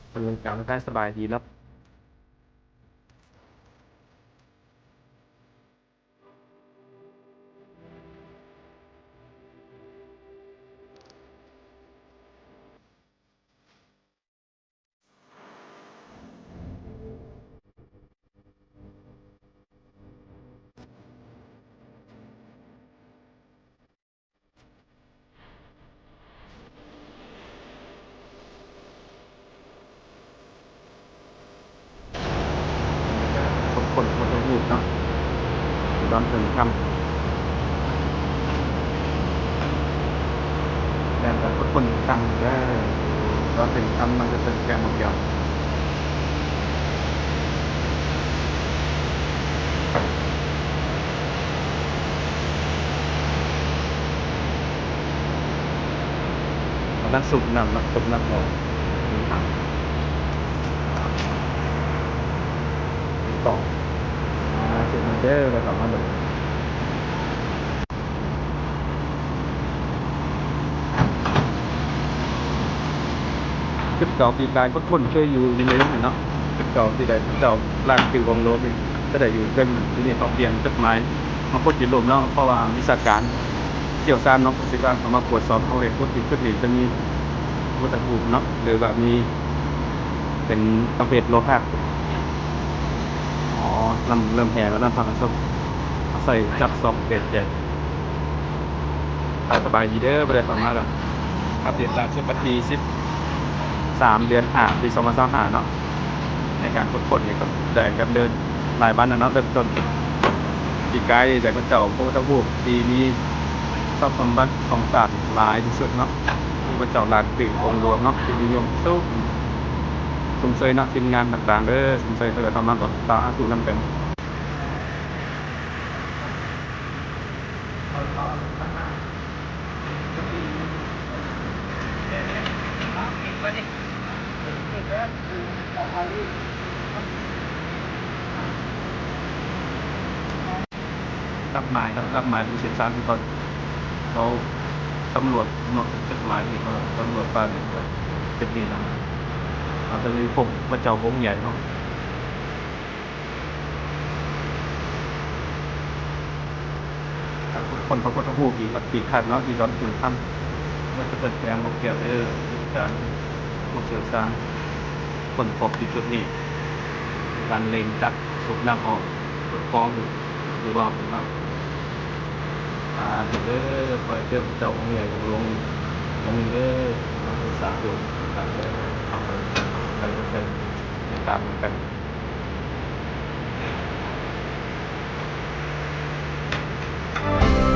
ເພິ່ນຍັງຈຳໄດ້ ສະບາຍດີເນາະ. ຄົນຄົນຄົນເຮັດເນາະ ດອນເຖິງຄຳ ແລ້ວກໍຄົນຄົນຕັ້ງເດີ ດອນເຖິງຄຳ ມັນຈະເປັນແຄມໝົດດຽວ. ກຳລັງສູບນ້ຳເນາະ ສູບນ້ຳອອກ ຕໍ່ ອ່າ ເຊັກມາເດີ ແລ້ວກໍມາເບິ່ງ ຈຸດເກົ່າທີ່ກາຍຄົນເຄີຍຢູ່ໃນເມືອງເນາະ ຈຸດເກົ່າທີ່ໄດ້ເຈົ້າລາກຊື່ຂອງໂລກນີ້ ຈະໄດ້ຢູ່ເທິງທີ່ນີ້ ຕ້ອງປ່ຽນກົດໝາຍ ມາຄົດຢູ່ລົມເນາະ ເພາະວ່າວິຊາການ ຊ່ຽວຊານເນາະ ເຂົາຊິວ່າເຂົາມາກວດສອບເອົາເອກ ກົດທີ່ຈຸດນີ້ຈະມີວັດຖຸຮູບເນາະ ຫຼືວ່າມີເປັນປະເພດໂລຫະ. ອໍ ນ້ຳເລີ່ມແຫ້ງແລ້ວເນາະທ່ານຜູ້ຊົມ ໃສ່ຈັບສອງເຟສແຈກ. ສະບາຍດີເດີ ບໍ່ໄດ້ເຂົ້າມາດອກ ອັບເດດລ່າສຸດວັນທີສິບສາມ ເດືອນຫ້າ ປີສອງພັນຊາວຫ້າເນາະ. ໃນການຄົ້ນຄວ້ານີ້ກໍໄດ້ດຳເນີນຫຼາຍວັນແລ້ວເນາະ ເລີ່ມຕົ້ນປີກາຍນີ້ໄດ້ພະເຈົ້າພະພຸດທະຮູບທີ່ມີຊັບສົມບັດຂອງຊາດຫຼາຍທີ່ສຸດເນາະ ພະເຈົ້າລາກຊື່ອົງຫຼວງເນາະ ທີ່ນິຍົມສູງ ຊົມເຊີຍເນາະ ທີມງານຕ່າງໆເດີ ຊົມເຊີຍເດີ ເຂົ້າມາກໍສາທຸນຳກັນ. ລັບໝາຍເນາະ ລັບໝາຍເປັນເສັ້ນທາງທີ່ເຂົາ ເຂົາສຳຫຼວດເນາະ ເປັນຈຸດໝາຍທີ່ເຂົາສຳຫຼວດປ່າເປັນ ເປັນນີ້ນະ ເຂົາຈະມີພົມພະເຈົ້າອົງໃຫຍ່ເນາະ. ຄົນພະພຸດທະຮູບທີ່ວັດຕີຄັນເນາະ ທີ່ດອນເຖິງຄຳ ມັນຈະເປັນແປງບໍ່ກ່ຽວເດີ ການຜູ້ຊ່ຽວຊານຄົ້ນພົບທີ່ຈຸດນີ້ ການເລັ່ງຕັກສູບນ້ຳອອກ ກອງຢູ່ ຢູ່ລອບເນາະ. ສາທຸເດີ ຂໍໃຫ້ເທບເຈົ້າອົງໃຫຍ່ອົງຫຼວງອົງໜຶ່ງເດີ ສາທຸ ສາທຸເດີ ເອົາໄປ ໄປ ໄປຕິດຕາມນຳກັນ.